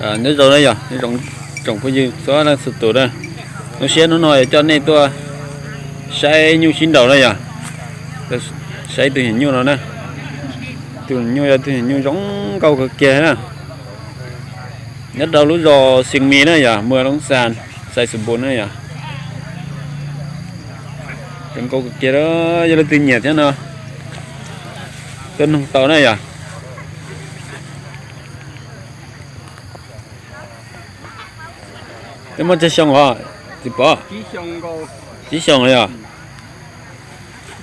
Nyob zoo na yog, tsoom phooj ywg txhua leej txhua tus na, zoo siab hnub no coj nej tuaj saib nyuj sib nraus na yog. Saib tus nyuam nyuj no na, tus nyuj yog tus nyuam nyuj zoo nkauj kawg kiag na. Nyob rau lub zos Xias Mis na yog, muas Loob Xas, xais Xus Npus na yog. Zoo nkauj kawg kiag, yog leej twg nyiam thiab no tuaj noog tau na yog. Twb muaj tsawg xyoo os txiv Pov? Tsib xyoos yog.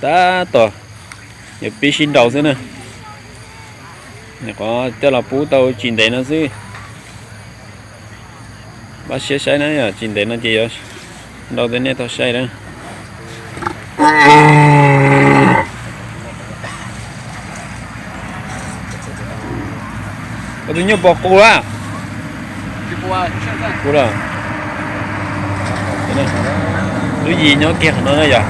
Tab tom yuav pib sib nraus xwb na. Nyuam qhuav coj los pub tau tsis ntev no xwb. Npaj siab saib na yog, tsis ntev no ces yuav nrau rau nej tau saib na. Tus nyuj pom qus lawm. Qus lawm. Lub yim nyob kiag qhov no na yog.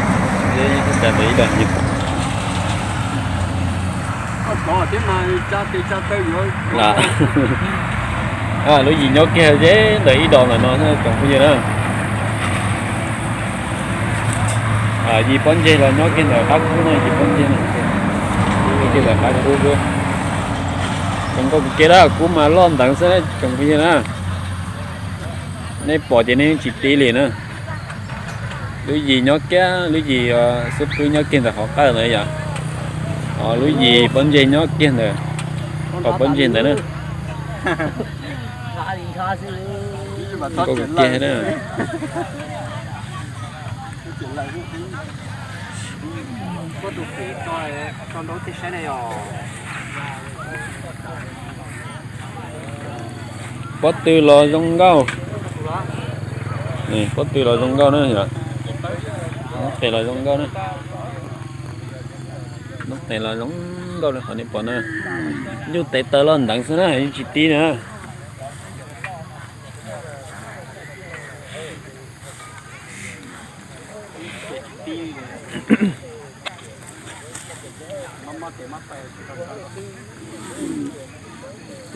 Lub yim nyob kiag ze ntawm ib dos ntawm no tsoom phooj ywg na. Yim pob ntseg los nyob kiag ntawm qab kub no, yim pob ntseg no nyob kiag ntawm qab kub. Zoo nkauj kawg kiag, kub mas loj nteev xwb tsoom phooj ywg na. Nej pom ces nej yeej tsis tib li na. Lub yim nyob kiag, lub yim xub pwg nyob kiag ntawm qhov qawj ntawd yom. Lub yim pob ntseg nyob kiag ntawm qhov pob ntseg ntawd na. Zoo nkauj kawg kiag na. Pob tw los zoo nkauj. Pob tw los zoo nkauj na yom. Noob tes los zoo nkauj na. Noob tes los zoo nkauj li qhov nej pom na. Nyuj tes taw loj nteev xwb na, yeej tsis tib na.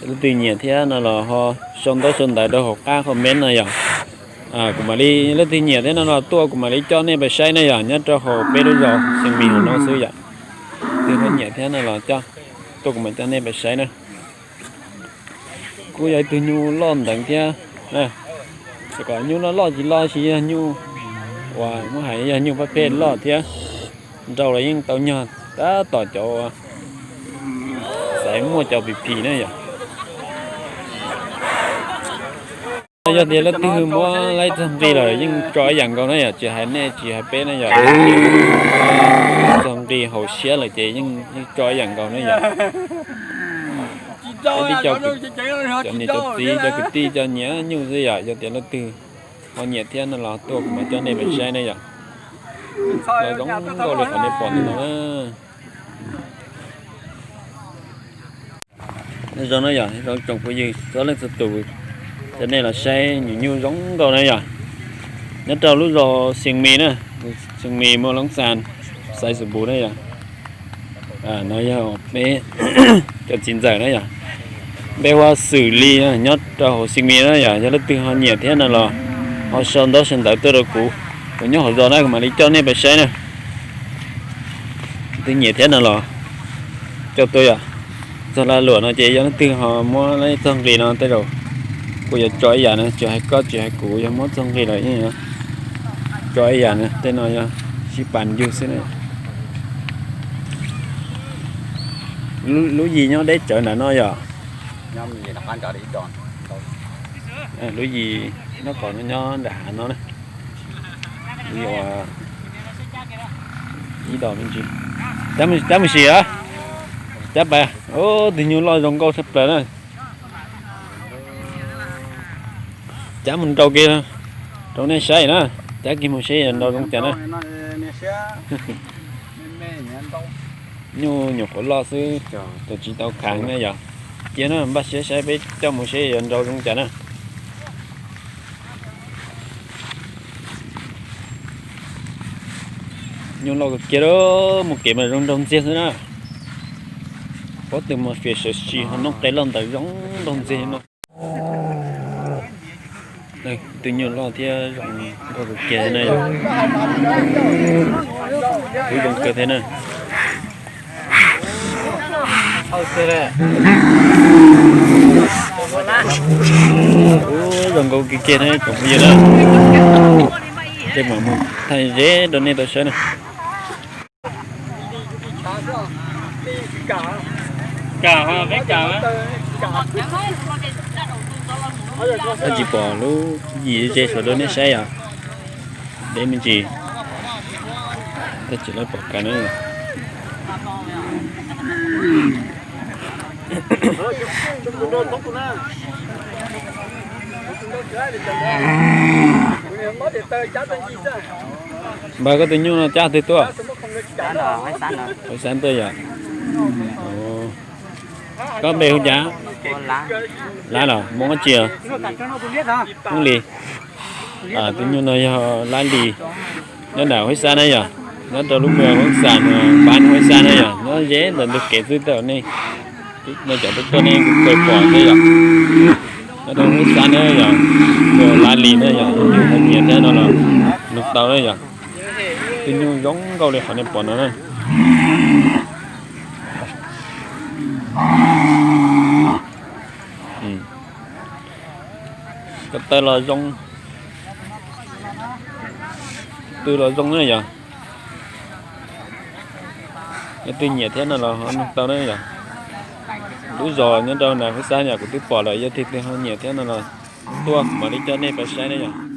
Leej twg nyiam thiab no los ho sau ntaub sau ntawv rau hauv qab comment no yom. Kuv mam li, leej twg nyiam thiab no los tuaj kuv mam li coj nej pais saib na yom, nyob rau hauv peb lub zos Xias Mis hauv no xwb yom. Leej twg ho nyiam thiab no los coj tuaj kuv mam coj nej pais saib na. Kuj yog ib tug nyuj loj nteev thiab. Xyov kom nyuj loj loj tsis loj sis yog nyuj uas muab hais yog nyuj pab phem loj thiab. Nrau los yeej tau nyog tab tom cov xaiv muaj cov phim phim na yom. Yog tias leej twg muab laib txog nqi lawm yeej tso ib yam nkaus na yom, tsis hais nej tsis hais peb na yom. Txog nqi haum siab lawm ces yeej tso ib yam nkaus na yom. Cov niam cov txiv cov kwv tij cov nyiam nyuj xwb yom, yog tias leej twg ho nyiam thiab no los tuaj kuv mam coj nej pais saib na yom. Los zoo nkauj li qhov nej pom ntawm no na. Nyob zoo na yom, nyob zoo tsoom phooj ywg txhua leej txhua tus, coj nej los saib nyuam nyuj zoo nkauj na yom. Nyob rau lub zos Xias Mis na, Xias Mis muas Loob Xas, xaiv Xus Npus na yom. No yog peb cov txiv ntxawm na yom, npe hu ua Xwm Lis, nyob rau hauv Xias Mis na yom. Yog leej twg ho nyiam thiab no los ho sau ntaub sau ntawv tuaj rau kuv, kuv nyob hauv zos na kuv mam li coj nej pais saib na. Leej twg nyiam thiab no los coj tuaj yom. Txog lag luam no ces yog leej twg ho muab laib txog nqi no tej zaum kuv yuav tso ib yam na, tsis hais koj tsis hais kuv yog muab txog nqi lawm yeej yuav tso ib yam na, tej no yog sib pas yug xwb na. Lub yim nyob deb tsawv nram no yog. Lub yim nyob kom nyob nram hav no na. Ib dos me ntsis. Cab mus sim a, cab pas. Tus nyuj loj zoo nkauj tshaj plaws na. Cab mus nrau kiag rau nej saib na, cab kiag mus seb yuav nrau zoo cas na. Nyuj nyuam qhuav loj xwb, tus tsis tau khav na yom. Cia na npaj siab saib peb coj mus seb yuav nrau zoo cas na. Nyuj loj kawg kiag, mus kev mas zoo nraug ntxiag xwb na. Pob tw mas fias sawv si ho noob qes loj ntawd zoo nraug ntxiag no. Tus nyuj loj thiab zoo nkauj kawg kiag na. Kuj zoo kawg thiab na. Kuj zoo nkauj kawg kiag na tsoom phooj ywg na. Tej mam mus thaij ze rau nej tau saib na. Tsis pom lub yim ze saum rau nej saib yom. Deb me ntsis. Tab sis lawv pom kav na. Npawg, koj tus nyuj no cab twg tuaj? Hauv Xab tuaj yom. Koj npe hu cas? Lab los Hmoob dab tsi? Hmoob Lis. Tus nyuj no yog Lab Lis, nyob nram Huab Xab na yom, nyob rau lub moos Huab Xab no, pab Huab Xab na yom, nyob ze ntawm ntug kev xwb tau nej. Nej cov tuaj tuaj nej kuj pom thiab yom. Nyob rau Huab Xab na yom, tus Lab Lis na yom, nyiam thiab no los nug tau na yom. Tus nyuj zoo nkauj li qhov nej pom no na. Ko taw los zoo, tw los zoo na yom. Yog twg nyiam thiab no los ho nug tau na yom. Lub zos nyob rau nram Huab Xab yom, kuv twb pom lawm, yog twg twg ho nyiam thiab no los tuaj mam li coj nej pais saib na yom.